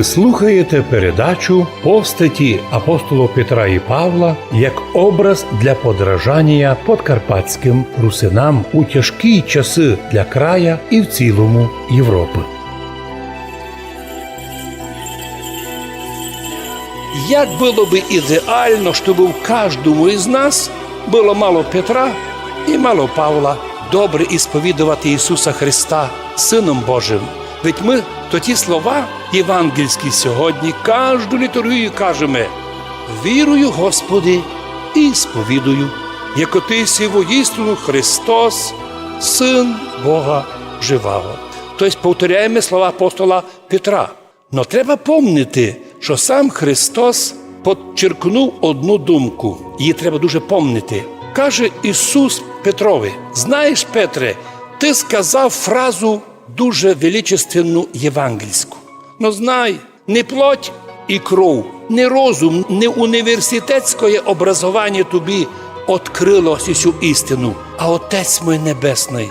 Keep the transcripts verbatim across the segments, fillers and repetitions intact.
Слухаєте передачу «Постаті апостолів Петра і Павла як образ для подражанія подкарпатськым русинам у тяжкі часы для края і в цілому Європы». Як было бы ідеално, щоб в каждому із нас было мало Петра і мало Павла, добре ісповідовати Ісуса Христа Сыном Божым. Ведь мы то ті слова євангельські сьогодні кажду літургію кажеме: «Вірую, Господи, і сповідую, яко Ти єси воістину Христос, Син Бога живого». То єсть повторяєме слова апостола Петра. Но треба помнити, што сам Христос подчеркнув одну думку. Її треба дуже помнити. Каже Ісус Петрови: «Знаєш, Петре, ти сказав фразу дуже величественну євангельську. Но знай, не плоть і кров, не розум, не університетськоє образованіє тобі открыло сю істину, а Отець мой Небесный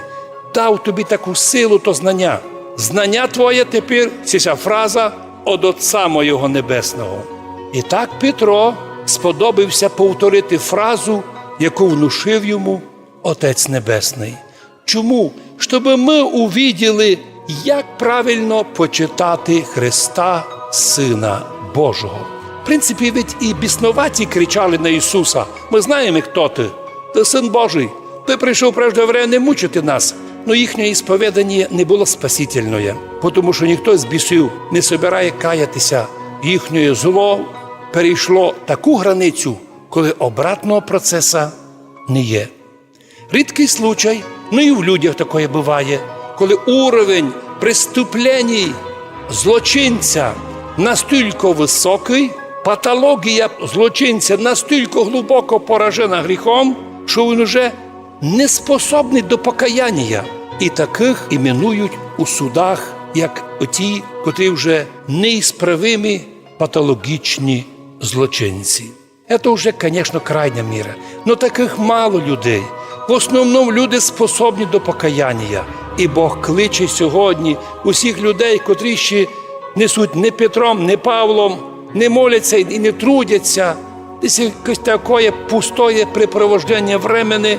дав тобі таку силу то знаня. Знаня твоє тепер, сися фраза, од Отця моєго Небесного». І так Петро сподобився повторити фразу, яку внушив йому Отець Небесный. Чому? Щоб мы увиділи, як правильно почитати Христа, Сына Божого. В принципі, ведь і бісноваті кричали на Ісуса: «Мы знаєме, хто Ти. Ты Сын Божый. Ты прийшов прежде времени мучити нас». Но їхнє ісповіданіє не было спасительноє, потому што ніхто з бісів не собирає каятися. Їхнє зло перейшло таку границю, коли обратного процеса не є. Рідкый случай, но і в людях такоє быває, коли уровень преступленій злочинця настілько высокый, патологія злочинця настілько глубоко поражена гріхом, што він уже не способный до покаянія. І такых іменують у судах як оті, котрі вже неісправимі патологічні злочинці. Ето вже, конечно, крайня міра. Но такых мало людей. В основному люди способні до покаянія. І Бог кличе сьогодні усіх людей, котрі ще не суть ні Петром, ні Павлом, не моляться і не трудяться. Десь якесь такоє пустоє препровожденіє времени.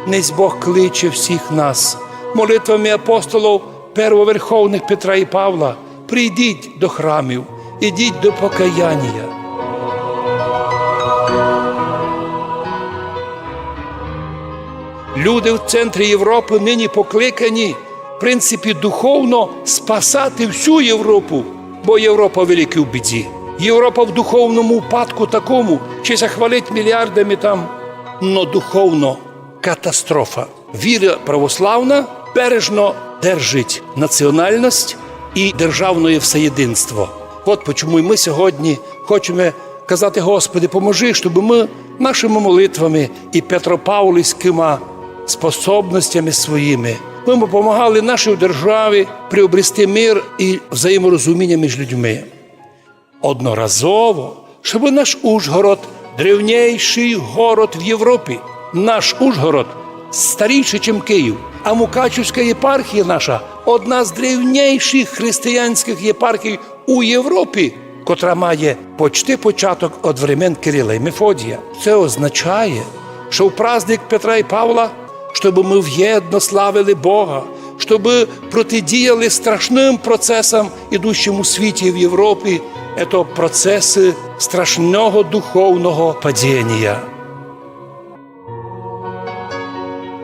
Несь Бог кличе всіх нас молитвами апостолів первоверховных Петра і Павла: «Прийдіть до храмів, ідіть до покаянія». Люди в центрі Європы нині покликані, в принципі, духовно спасати всю Європу, бо Європа в великій біді. Європа в духовному упадку такому, ще ся хвалить міліардами там, но духовно катастрофа. Віра православна бережно держить національность і державноє всеєдинство. От почому і мы сьогодні хочеме казати: «Господи, поможи, щоб мы нашими молитвами і петропавлівськыма способностями своїми мы бы помагали нашій державі приобрести мир і взаєморозуміння між людьми». Одноразово, щоб наш Ужгород, древнейший город в Європі, наш Ужгород старіший, чим Київ, а Мукачівська єпархія наша одна з древнейших християнськых єпархій у Європі, котра має почти початок од времен Кирила і Мефодія. Це означає, што в праздник Петра і Павла, щоб мы вєдно славили Бога, щоб протидіяли страшным процесам, ідущим у світі і в Європі, це процеси страшного духовного падіння.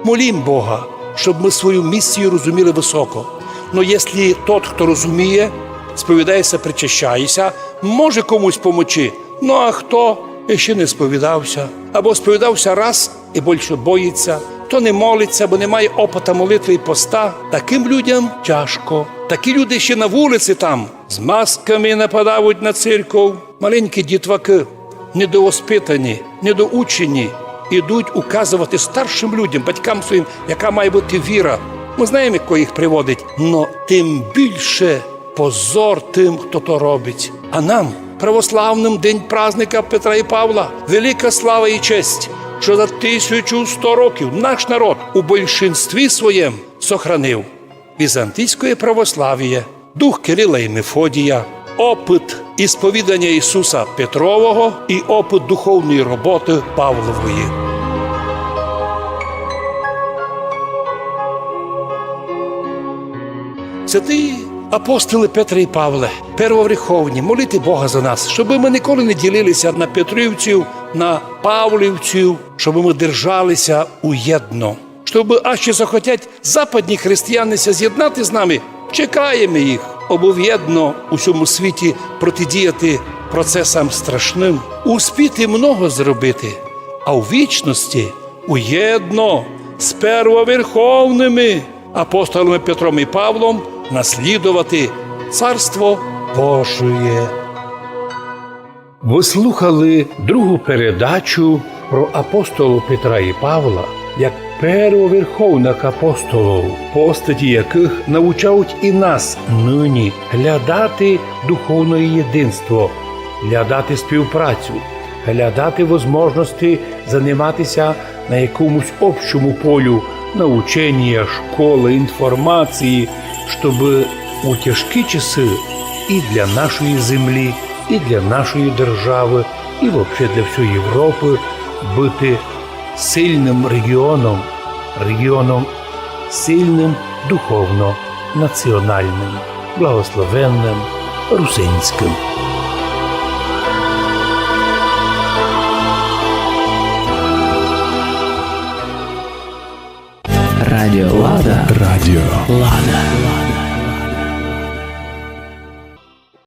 Молім Бога, щоб мы свою місію розуміли высоко. Но якщо тот, хто розуміє, сповідає ся, причащає ся, може комусь помочи, но а хто іщи не сповідав ся, або сповідав ся раз і більше боїть ся, то не молить ся, бо не має опыта молитвы і поста, такым людям тяжко. Такі люди ще на вулиці там з масками нападають на церков. Маленькі дітвакы, недовоспитані, недоучені, ідуть указовати старшым людям, батькам своїм, яка має быти віра. Мы знаєме, хто їх приводить, но тым більше позор тым, хто то робить. А нам, православным, день праздника Петра і Павла, велика слава і честь, што за тисячу сто років наш народ у большинстві своєм сохранив візантійськоє православіє, дух Кирила і Мефодія, опыт ісповіданя Ісуса Петрового і опыт духовної роботы Павлової. Святі апостолы Петре і Павле, первоверховні, моліте Бога за нас, щобы мы ніколи не ділили ся на петрівців, на павлівців, щобы мы держали ся уєдно. Щобы, а ще захотять западні християни ся зєднати з нами, чекаєме їх. Обы вєдно у сьому світі протидіяти процесам страшным, успіти много зробити, а у вічности уєдно з первоверховными апостолами Петром і Павлом наслідовати Царство Божоє. Вы слухали другу передачу про апостолів Петра і Павла як первоверховных апостолів, постаті якых навчають і нас нині глядати духовне єдинство, глядати співпрацю, глядати возможности занимати ся на якомусь общому полю наученія, школы, інформації, щобы у тяжкі часы і для нашої землі, і для нашої державы, і вообще для всьої Європы быти сильным регіоном, регіоном сильным духовно, національным, благословенным, русинськым. Радіо Лада. Радіо Лада.